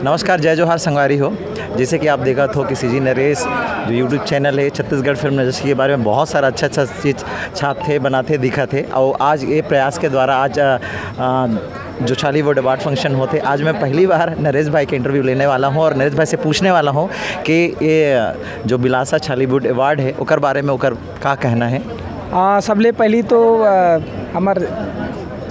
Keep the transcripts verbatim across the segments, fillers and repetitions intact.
नमस्कार, जय जोहार संगवारी हो। जैसे कि आप देखत हो कि सीजी नरेश जो YouTube चैनल है, छत्तीसगढ़ फिल्म इंडस्ट्री के बारे में बहुत सारा अच्छा अच्छा चीज छापथे, बनाथे, दिखाथे। और आज ये प्रयास के द्वारा आज अ, अ, जो छॉलीवुड अवार्ड फंक्शन होथे, आज मैं पहली बार नरेश भाई के इंटरव्यू लेने वाला हूँ और नरेश भाई से पूछने वाला हूँ कि ये जो बिलासा छॉलीवुड अवार्ड है, ओकर बारे में ओकर का कहना है। आ, सबले पहली तो आ, हमर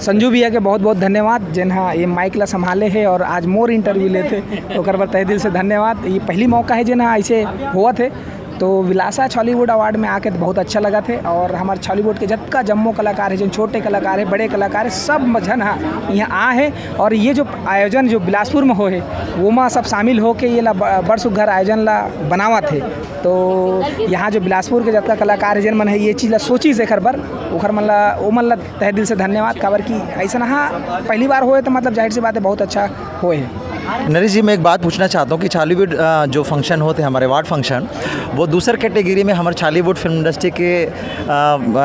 संजू भैया के बहुत बहुत धन्यवाद, जेन हा ये माइक ला संभाले हे और आज मोर इंटरव्यू लेथे, तो ओकर बर तहे दिल से धन्यवाद। ये पहली मौका है जेन हा ऐसे होवत हे। तो विलासा छॉलीवुड अवार्ड में आके बहुत अच्छा लगत हे और हमर छॉलीवुड के जतका जम्मो कलाकार हे, जेन छोटे कलाकार हे, बड़े कलाकार हे, सब झन हा यहाँ आ हे। और ये जो आयोजन जो बिलासपुर में हो हे, वो मा सब शामिल होके ये ला ब- बड़ सुघर आयोजन ला बनावत हे। तो यहाँ जो बिलासपुर के जतका कलाकार हे, जेन मन हे ये चीज ला सोचिस एकर बर, ओकर मन ला, ओ मन ला तहे दिल से धन्यवाद। काबर कि ऐसा हा पहली बार होए, तो मतलब जाहिर सी बात है, बहुत अच्छा होए हे। नरेश जी, मैं एक बात पूछना चाहता हूँ कि छॉलीवुड अ, जो फंक्शन होथे, हमारे अवार्ड फंक्शन, वो दूसर कैटेगरी में हमारे छॉलीवुड फिल्म इंडस्ट्री के अ,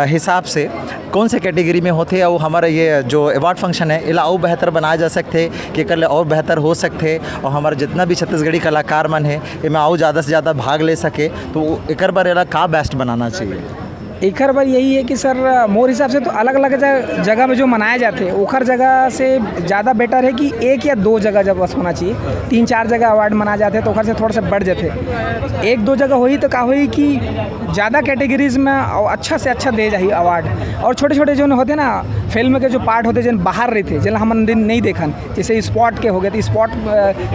हिसाब से कौन से कैटेगरी में होथे, और हमारा ये जो अवार्ड फंक्शन है, एला अउ बेहतर बनाया जा सकथे, कि एकर ले और बेहतर हो सकथे, और हमारे जितना भी छत्तीसगढ़ी कलाकार मन है, एमे अउ ज़्यादा से ज़्यादा भाग ले सके, तो एकर बर एला का बेस्ट बनाना चाहिए? एकर बर यही है कि सर, मोर हिसाब से तो अलग अलग ज- जगह में जो मनाया जाते हैं, ओकर जगह से ज़्यादा बेटर है कि एक या दो जगह जब बस होना चाहिए। तीन चार जगह अवार्ड मनाए जाते हैं, तो ओकर से थोड़ा सा बढ़ जाते। एक दो जगह होई तो का होई कि ज़्यादा कैटेगरीज में अउ अच्छा से अच्छा दे जाही अवार्ड। और छोटे छोटे जो होते ना, फिल्म के जो पार्ट होते, जेन बाहर रहते, जेन हमन दिन नहीं देखन, जैसे स्पॉट के हो गए, तो स्पॉट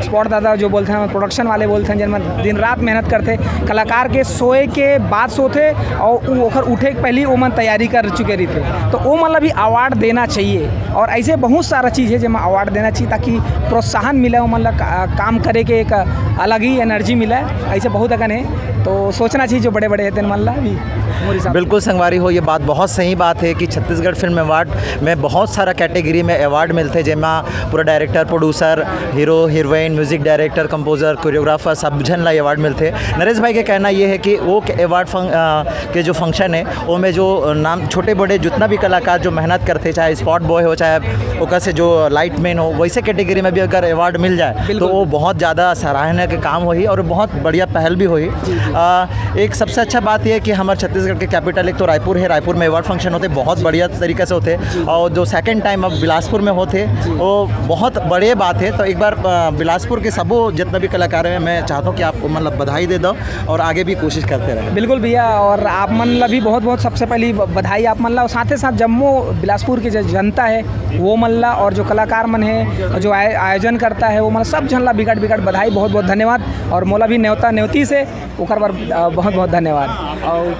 स्पॉट दादा जो बोलते हैं, प्रोडक्शन वाले बोलते हैं, जिनमें दिन रात मेहनत करते, कलाकार के सोए के बाद सोते और उ ओकर उठे के पहले ओमन तैयारी कर चुके रहते। तो ओमन ला भी अवार्ड देना चाहिए। और ऐसे बहुत सारा चीज़ है जेमा अवार्ड देना चाहिए, ताकि प्रोत्साहन मिले ओमन ला का, काम करे के एक अलग ही एनर्जी मिले। ऐसे बहुत अकन है, तो सोचना चाहिए जो बड़े बड़े है तेन मन ला भी। मोर हिसाब से। बिल्कुल संगवारी हो, ये बात बहुत सही बात है कि छत्तीसगढ़ फिल्म अवार्ड में बहुत सारा कैटेगरी में अवार्ड मिलथे, जेमा पूरा director, producer, hero, heroine, music director, composer, choreographer, सब झन ला अवार्ड मिलथे। नरेश भाई के कहना ये है कि वो के अवार्ड फं-, अ, के जो फंक्शन है, वो में जो नाम छोटे बड़े जितना भी कलाकार जो मेहनत करते, चाहे स्पॉट बॉय हो, चाहे ओकर से जो लाइट मैन हो, वैसे कैटेगरी में भी अगर अवार्ड मिल जाए, बिल्कुल। तो वो बहुत ज़्यादा सराहनीय के काम होही और बहुत बढ़िया पहल भी होही। अ, एक सबसे अच्छा बात यह है कि हमारे छत्तीसगढ़ के कैपिटल एक तो रायपुर है, रायपुर में अवार्ड फंक्शन होते, बहुत बढ़िया तरीके से होते, और जो सेकंड टाइम अब बिलासपुर में होते, वो बहुत बड़े बात है। तो एक बार अ, बिलासपुर के सबो जितना भी कलाकार हैं, मैं चाहता हूँ कि आप, मतलब, बधाई दे दो और आगे भी कोशिश करते रहें। बिल्कुल भैया, और आप मन ला भी बहुत बहुत सबसे पहली ब- बधाई आप मन ला, और साथे साथ जम्मो बिलासपुर के जो जनता है, वो मन ला, और जो कलाकार मन है, और जो आय- आयोजन करता है, वो मन ला, सब झन ला बिकट बिकट बधाई, बहुत बहुत धन्यवाद। और मोला भी नेवता नेवती से ओकर बर अ, बहुत बहुत धन्यवाद। और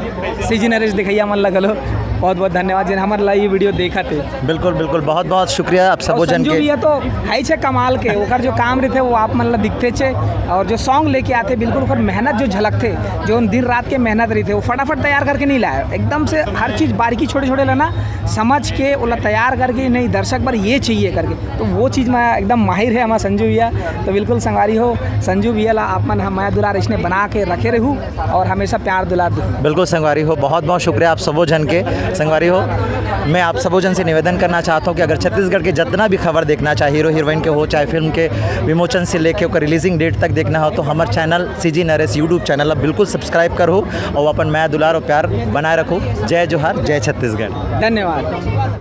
सीजी नरेश देखैया मन ला घलो बहुत बहुत धन्यवाद, जेन हमर ला ये वीडियो देखत हे। बिल्कुल, बिल्कुल, बहुत बहुत शुक्रिया आप सबो और जन संजू के। भैया तो है छे कमाल के, ओकर जो काम रहिथे वो आप मन ला दिखथे छे, और जो सॉन्ग लेके आथे, बिल्कुल ओकर मेहनत जो झलकथे, जो दिन रात के मेहनत रहिथे, वो फटाफट तैयार करके नहीं लाए, एकदम से हर चीज़ बारीकी छोटे छोटे ला ना समझ के ओला तैयार करके, नहीं दर्शक बर ये चाहिए करके, तो वो चीज़ में एकदम माहिर है हमारा संजू भैया। तो बिल्कुल संगवारी हो, संजू भैया ला आप मन ह मया दुलार इसने बना के रखे रहू और हमेशा प्यार दुलार दू। बिल्कुल संगवारी हो, बहुत बहुत शुक्रिया आप सबो जन के। संगवारी हो, मैं आप सबो जन से निवेदन करना चाहता हूँ कि अगर छत्तीसगढ़ के जितना भी खबर देखना चाहे, हीरो हीरोइन के हो, चाहे फिल्म के विमोचन से लेके ओकर रिलीजिंग डेट तक देखना हो, तो हमारे channel CG Naresh YouTube channel ला बिल्कुल सब्सक्राइब करो और अपन मया दुलार और प्यार बनाए रखो। जय जोहार, जय छत्तीसगढ़। धन्यवाद।